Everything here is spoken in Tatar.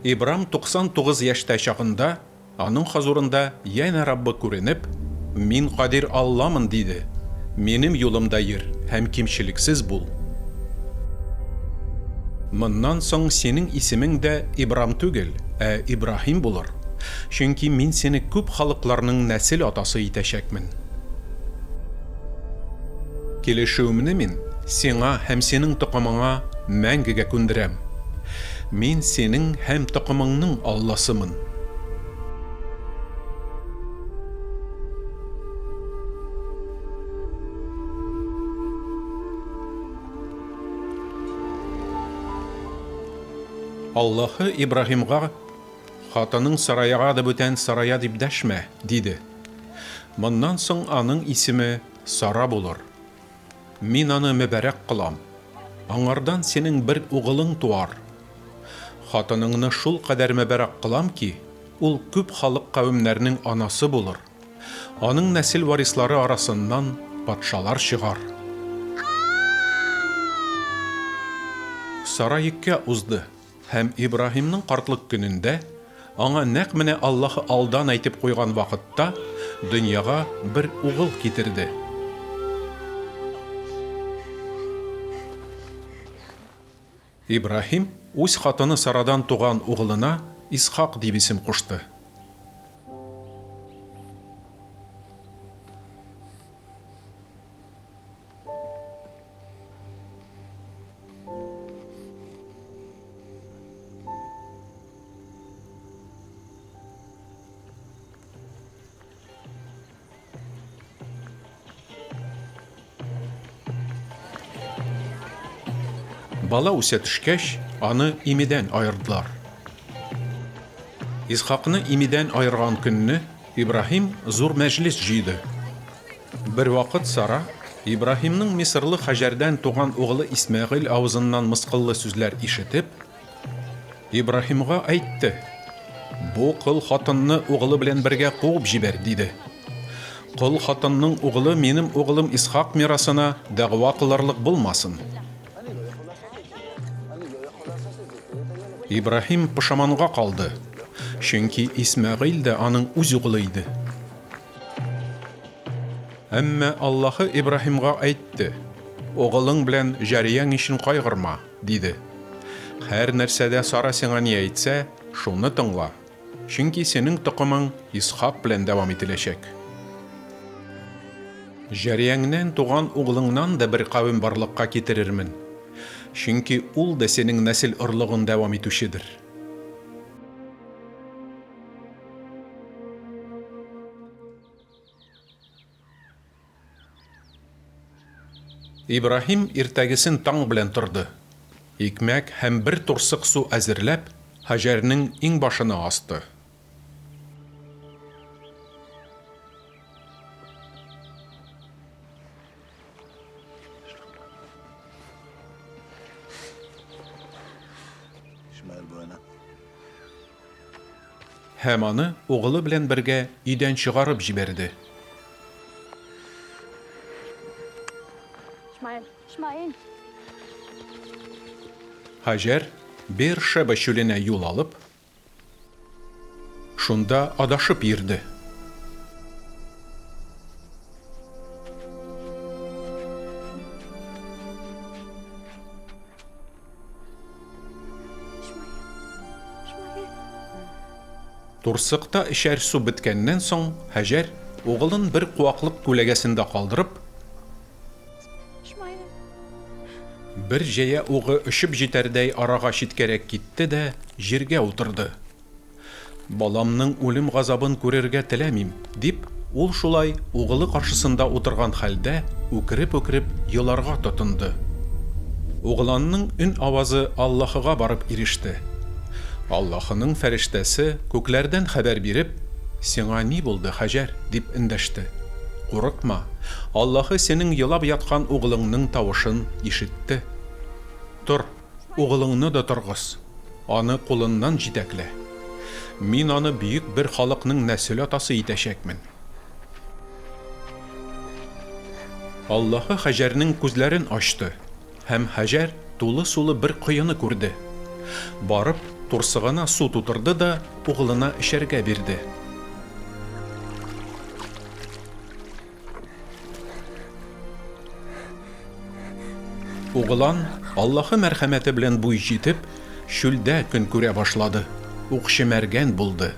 Ибрам 99 яшьтә чагында, аның хозурында янә Раббы күренеп, Мин Кадир Алламын, диде, Минем юлымда йөр һәм кимчелексез бул. Моннан соң синең исемең дә Ибрам түгел, ә Ибраһим булыр, чөнки Мин сине күп халыкларның нәсел атасы итәчәкмен. Килешүемне Мин сиңа һәм синең токымыңа мәңгегә күндерәм. Мин синең һәм токымыңның Алласымын. Аллаһы Ибраһимга, Хатының Сараяга да бүтән Сарая дип дәшмә, диде. Моннан соң аның исеме Сара булыр. Мин аны мөбарәк кылам. Аңардан синең бер угылың туар. Хатыныңны шулкадәр мөбарәк кылам ки, ул күп халык-кавемнәрнең анасы булыр. Аның нәсел варислары арасыннан патшалар чыгар. Сара йөккә узды, һәм Ибраһимның картлык көнендә, аңа нәкъ менә Аллаһы алдан әйтеп куйган вакытта, дөньяга бер угыл китерде. Ибраһим үз хатыны Сарадан туган угылына Исхак дип исем кушты. Бала үсә төшкәч, аны имидән аердылар. Исхакны имидән аерган көнне Ибраһим зур мәҗлес җыйды. Бервакыт Сара, Ибраһимның мисырлы Хаҗәрдән туган угылы Исмәгыйль авызыннан мыскыллы сүзләр ишетеп, Ибраһимга әйтте, Бу кол хатынны угылы белән бергә куып җибәр, диде. Кол хатынның угылы минем угылым Исхак мирасына дәгъва кылырлык булмасын. Ибраһим пошаманга калды, чөнки Исмәгыйль дә аның үз угылы иде. Әмма Аллаһы Ибраһимга әйтте, Угылың белән җарияң өчен кайгырма. Диде. Һәр нәрсәдә Сара сиңа ни әйтсә, шуны тыңла, чөнки синең токымың Исхак белән дәвам ителәчәк. Җарияңнән туган углыңнан да бер кавем барлыкка китерермен, чөнки ул да синең нәсел орлыгын дәвам итүчедер. Ибраһим иртәгесен таң белән торды. Икмәк һәм бер турсык су әзерләп, Һаҗәрнең иңбашына асты. Һәм аны угылы белән бергә өйдән чыгарып җибәрде. Һаҗәр Беэр-Шеба чүленә юл алып, шунда адашып йөрде. Турсыкта эчәр су беткәннән соң, Һаҗәр, угылын бер куаклык күләгәсендә калдырып, бер җәя угы очып җитәрдәй арага читкәрәк китте дә җиргә утырды. Баламның үлем газабын күрергә теләмим, дип, ул шулай угылы каршысында утырган хәлдә үкереп-үкереп еларга тотынды. Угыланның өн-авазы Аллаһыга барып иреште. Аллаһының фәрештәсе, күкләрдән хәбәр биреп, Сиңа ни булды, Һаҗәр? дип эндәште. Курыкма, Аллаһы синең елап яткан угылыңның тавышын ишетте. Тор, угылыңны да торгыз. Аны кулыннан җитәклә. Мин аны бөек бер халыкның нәсел атасы итәчәкмен. Аллаһы Һаҗәрнең күзләрен ачты, һәм Һаҗәр тулы сулы бер коены күрде. Барып, Турсыгына су тутырды да угылына эчәргә бирде. Угылан, Аллаһы мәрхәмәте белән буй җитеп, чүлдә көн күрә башлады, укчы мәргән булды.